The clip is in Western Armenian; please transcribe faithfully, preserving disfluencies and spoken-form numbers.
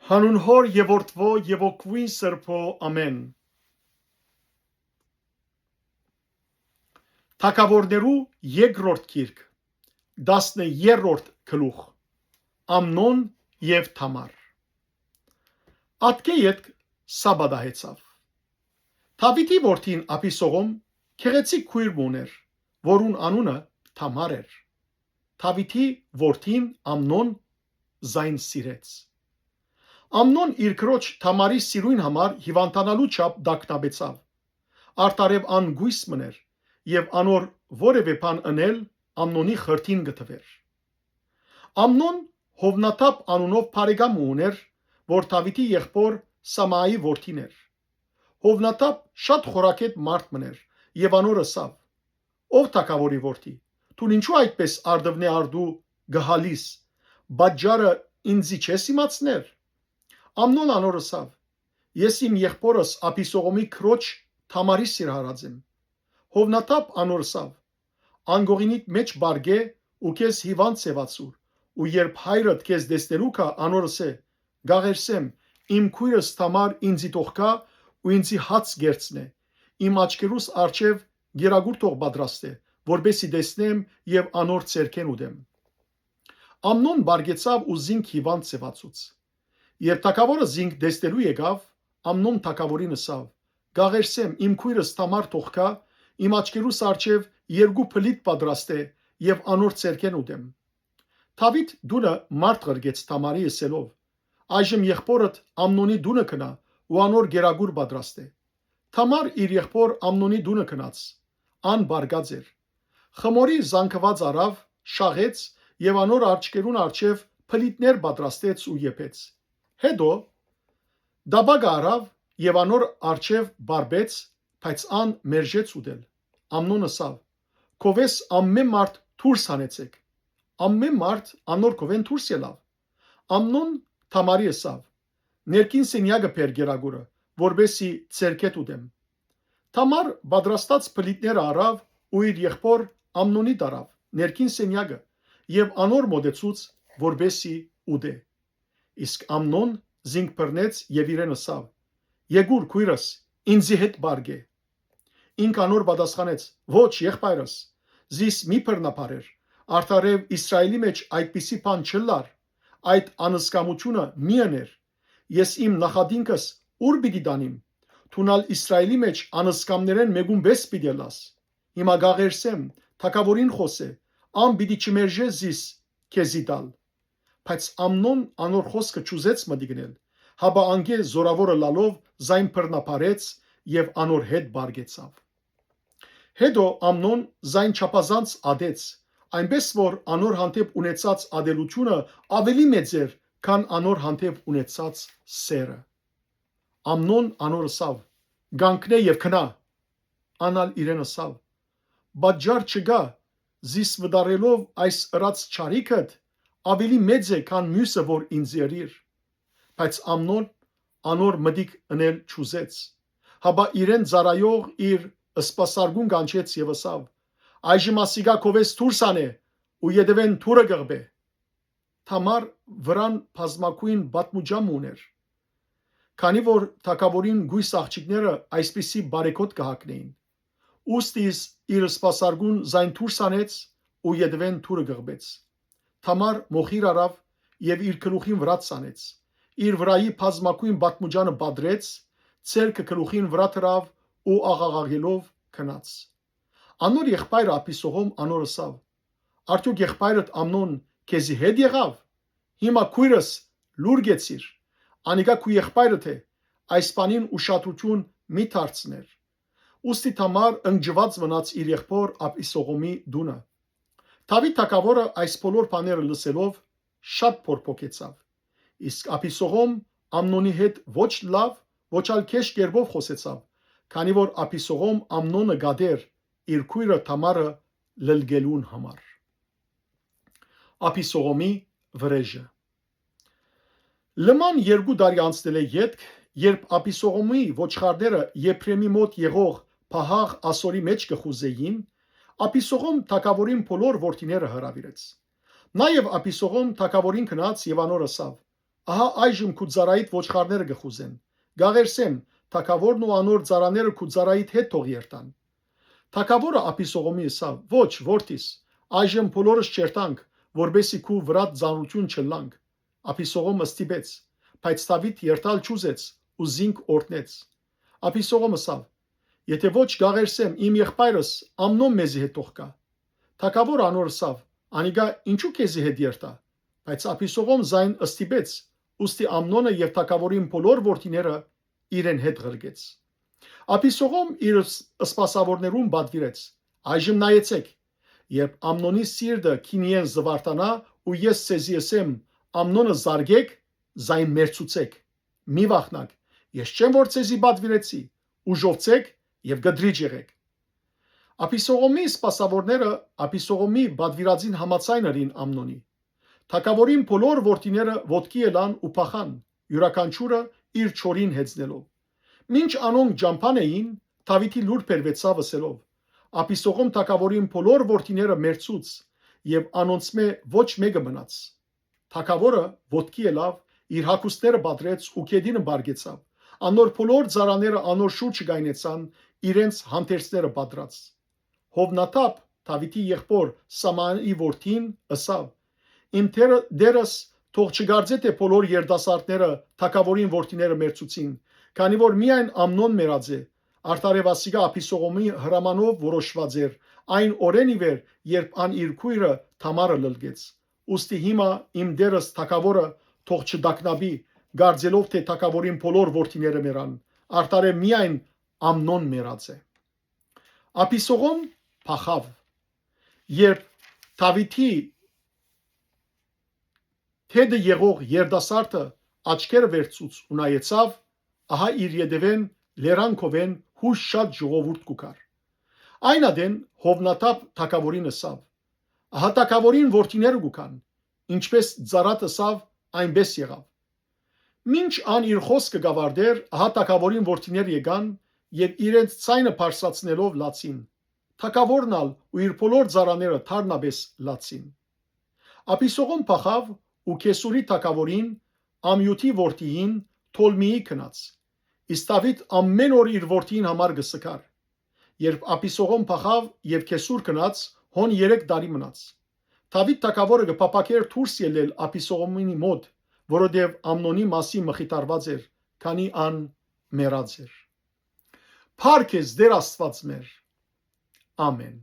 Հանուն Հօր եւ Որդւոյ եւ Հոգւոյն Սրբոյ, ամէն։ Թագաւորներու երկրորդ գիրք, տասներորդ գլուխ։ Ամնոն եւ Թամար։ Ատկէ ետք Սա պատահեցաւ. Դաւիթի որդին Աբիսողոմ գեղեցիկ քոյր մը ունէր, որուն անունը Թամար էր։ Դաւիթի որդին Ամնոն զայն սիրեց։ Ամնոն իր քրոջ Թամարի սիրոյն համար հիւանդանալու չափ տագնապեցաւ։ Արդարեւ ան կոյս մըն էր եւ անոր որեւէ բան ընել Ամնոնի խրթին կը թուէր։ Ամնոն Յովնադապ անունով բարեկամ մը ունէր, որ Դաւիթի եղբօր Սամայի որդին էր։ Յովնադապ շատ խորագէտ մարդ մըն էր եւ անոր ըսաւ. «Ով թագաւորի որդի, դուն ինչո՞ւ այդպէս արտուընէ արտու կը հալիս, պատճառը ինծի չե՞ս իմացներ»։ Ամնոն անոր ըսաւ. «Ես իմ եղբօրս Աբիսողոմի քրոջ Թամարի սիրահարած եմ»։ Յովնադապ անոր ըսաւ. «Անկողինիդ մէջ պառկէ ու քեզ հիւանդ ձեւացուր, ու երբ հայրդ քեզ տեսնելու գայ, անոր ըսէ. "Կաղերսեմ, իմ քոյրս Թամար ինծի թող գայ ու ինծի հաց կերցնէ, իմ աչքերուս առջեւ կերակուր թող պատրաստէ, որպէս զի տեսնեմ եւ անոր ձեռքէն ուտեմ"»։ Ամնոն պառկեցաւ ու զինք հիւանդ ձեւացուց։ Երբ թագաւորը զինք տեսնելու եկաւ, Ամնոն թագաւորին ըսաւ. "Կաղերսեմ, իմ քոյրս Թամար թող գայ, իմ աչքերուս առջեւ երկու փլիթ պատրաստէ եւ անոր ձեռքէն ուտեմ"։ Դաւիթ տունը մարդ ղրկեց Թամարի, ըսելով. "Այժմ եղբօրդ Ամնոնի տունը գնայ ու անոր կերակուր պատրաստէ"։ Թամար իր եղբօր Ամնոնի տունը գնաց։ Ան պառկած էր։ Խմորի զանգուած առաւ, շաղեց եւ անոր աչքերուն առջեւ փլիթներ պատրաստեց ու եփեց։ Հետո տապակը առաւ եւ անոր առջեւ պարպեց, բայց ան մերժեց ուտել։ Ամնոն ըսաւ. "Քովէս ամէն մարդ դուրս հանեցէք"։ Ամէն մարդ անոր քովէն դուրս ելաւ։ Ամնոն Թամարի ըսաւ. "Ներքին սենեակը բեր կերակուրը, որպէս զի ձեռքէդ ուտեմ"։ Թամար պատրաստած փլիթները առաւ ու իր եղբօր Ամնոնի տարաւ ներքին սենեակը եւ անոր մօտեցուց, որպէս զի ուտէ։ Իսկ Ամնոն զինք բռնեց եւ իրեն ըսաւ. "Եկուր, քոյրս, ինծի հետ պառկէ"։ Ինք անոր պատասխանեց. "Ոչ, եղբայրս, զիս մի բռնաբարէր, արդարեւ Իսրայէլի մէջ այդպիսի բան չըլլար, այդ անսկամութիւնը մի ընէր։ Ես իմ նախատինքս ո՞ւր պիտի տանիմ։ Դուն ալ Իսրայէլի մէջ անսկամներէն մէկուն պէս պիտի ըլլաս։ Հիմա կաղերսեմ, թագաւորին խօսէ, ան պիտի չմերժէ զիս քեզի տալ"։ Բայց Ամնոն անոր խօսքը չուզեց մտիկ ընել, հապա անկէ զօրաւոր ըլլալով զայն բռնաբարեց եւ անոր հետ պառկեցաւ։ Հետո Ամնոն զայն չափազանց ատեց, այնպէս որ անոր հանդէպ ունեցած ատելութիւնը աւելի մեծ էր, քան անոր հանդէպ ունեցած սէրը։ Ամնոն անոր ըսաւ. "Կանգնէ եւ գնա"։ Ան ալ իրեն ըսաւ. "Պատճառ չկայ, զիս վտարելով այս ըրած չարիքդ աւելի մեծ է, քան միւսը, որ ինձ ըրիր"։ Բայց Ամնոն անոր մտիկ ընել չուզեց, հապա իրեն ծառայող իր սպասարկուն կանչեց եւ ըսաւ. "Այժմ ասիկա քովէս դուրս անէ ու ետեւէն դուռը կղբէ"։ Թամար վրան բազմագոյն պատմուճան մը ունէր, քանի որ թագաւորին կոյս աղջիկները այսպիսի բարեգօտ կը հագնէին։ Ուստի իս իր սպասարկուն զայն դուրս անեց ու ետեւէն դուռը կղբեց։ Թամար մոխիր առաւ եւ իր գլուխին վրայ ցանեց։ Իր վրայի բազմագոյն պատմուճանը պատռեց, ձեռքը գլուխին վրայ դրաւ ու աղաղակելով գնաց։ Անոր եղբայրը Աբիսողոմ անոր ըսաւ. "Արդեօք եղբայրդ Ամնոն քեզի հետ եղաւ։ Հիմա քոյրս լուր գեցիր։ Անիկա քու եղբայրդ է, այս բանին ուշադրութիւն մի դարձներ"։ Ուստի Թամար ընկճուած մնաց իր եղբօր Աբիսողոմի տունը։ Դաւիթ թագաւորը այս բոլոր բաները լսելով շատ փորփոքեցաւ։ Իսկ Աբիսողոմ Ամնոնի հետ ոչ լաւ, ոչ ալ գէշ կերպով խօսեցաւ, քանի որ Աբիսողոմ Ամնոնը կատէր իր քոյրը Թամարը լլկելուն համար։ Աբիսողոմի վրէժը։ Լման երկու տարի անցնելէ ետք, երբ Աբիսողոմի ոչխարները Եփրեմի մօտ եղող պահաղ Ասորի մէջ կը խուզէին, Աբիսողոմ թագաւորին բոլոր որդիները հրաւիրեց։ Նաեւ Աբիսողոմ թագաւորին գնաց եւ անոր ըսաւ. Ահա այժմ քու ծառայիդ ոչխարները կը խուզեն։ Գաղերսեմ, թագաւորն ու անոր ծառաները քու ծառայիդ հետ թող երթան»։ Թագաւորը Աբիսողոմի ըսաւ. «Ոչ, որդիս, այժմ բոլորս չերթանք, որպեսզի քու վրադ ծանրութիւն չըլլանք»։ Աբիսողոմ ստիպեց, բայց Դաւիթ երթալ չուզեց ու զինք օրհնեց։ Աբիսողոմ ըսաւ. «Եթէ ոչ, գաղերսեմ, իմ եղբայրս Ամնոն մեզի հետ թող գայ»։ Թագաւորը անոր ըսաւ. «Անիկա ինչո՞ւ քեզի հետ երթայ»։ Բայց Աբիսողոմ զայն ստիպեց, ուստի Ամնոնը եւ թագաւորին բոլոր որդիները իրեն հետ ղրկեց։ Աբիսողոմ իր ս-, սպասաւորներուն պատուիրեց. «Այժմ նայեցէք, երբ Ամնոնի սիրտը քինիէն զուարթանայ ու ես ձեզի ըսեմ, Ամնոնը զարկէք, զայն մերցուցէք։ Մի վախնաք, ես չեմ որ ձեզի պատուիրեցի, ուժովցէք եւ կտրիճ եղէք»։ Աբիսողոմի սպասաւորները Աբիսողոմի պատուիրածին համաձայն ըրին Ամնոնի։ Թագաւորին բոլոր որդիները ոտքի ելան ու փախան, իւրաքանչիւրը իր չորին յեծնելով։ Մինչ անոնք ճամբան էին, Դաւիթի լուր բերուեցաւ ըսելով. «Աբիսողոմ թագաւորին բոլոր որդիները մերցուց եւ անոնցմէ ոչ մէկը մնաց»։ Թագաւորը ոտքի ելաւ, իր հագուստները պատռեց ու գետինը պառկեցաւ։ Անոր բոլոր ծառաները անոր շուրջը կայնեցան, իրենց հանդերձները պատռած։ Յովնադապ, Դաւիթի եղբօր Սամայի որդին, ըսաւ. «Իմ տերը-, տերս թող չկարծէ թէ բոլոր երիտասարդները թագաւորին որդիները մերցուցին, քանի որ միայն Ամնոն մեռած է, արդարեւ ասիկա Աբիսողոմի հրամանով որոշուած էր այն օրէն ի վեր, երբ ան իր քոյրը Թամարը լլկեց։ Ուստի հիմա իմ տերս թագաւորը թող չտակնապի, կարծելով թէ թագաւորին բոլոր որդիները մեռան, արդարեւ միայն Ամնոն մեռած է»։ Աբիսողոմ փախաւ, երբ Դաւիթի դէդը եղող երիտասարդը աչքերը վերցուց ու նայեցաւ, ահա իր ետեւէն լերան քովէն յոյս շատ ժողովուրդ կու գար։ Այն ատեն Յովնադապ թագաւորին ըսաւ. «Ահա թագաւորին որդիները կու գան, ինչպէս ծառադ ըսաւ, այնպէս եղաւ»։ Մինչ ան իր խօսքը կ'աւարտէր, ահա թագաւորին որդիները եկան եւ իրենց ձայնը բարձրացնելով լացին։ Թագաւորն ալ ու իր բոլոր ծառաները դառնապէս լացին։ Աբիսողոմ փախաւ ու Քեսուրի թագաւորին Ամիութի որդիին Թոլմիի գնաց։ Իսկ Դաւիթ ամէն օր իր որդիին համար կը սգար։ Երբ Աբիսողոմ փախաւ եւ Քեսուր գնաց, հոն երեք տարի մնաց։ Դաւիթ թագաւորը կը փափաքէր դուրս ելլել Աբիսողոմի մօտ, որովհետեւ Ամնոնի մասին մխիթարուած էր, քանի ան մեռած էր։ Փառք ես, Տեր Աստուած մեր։ Ամեն։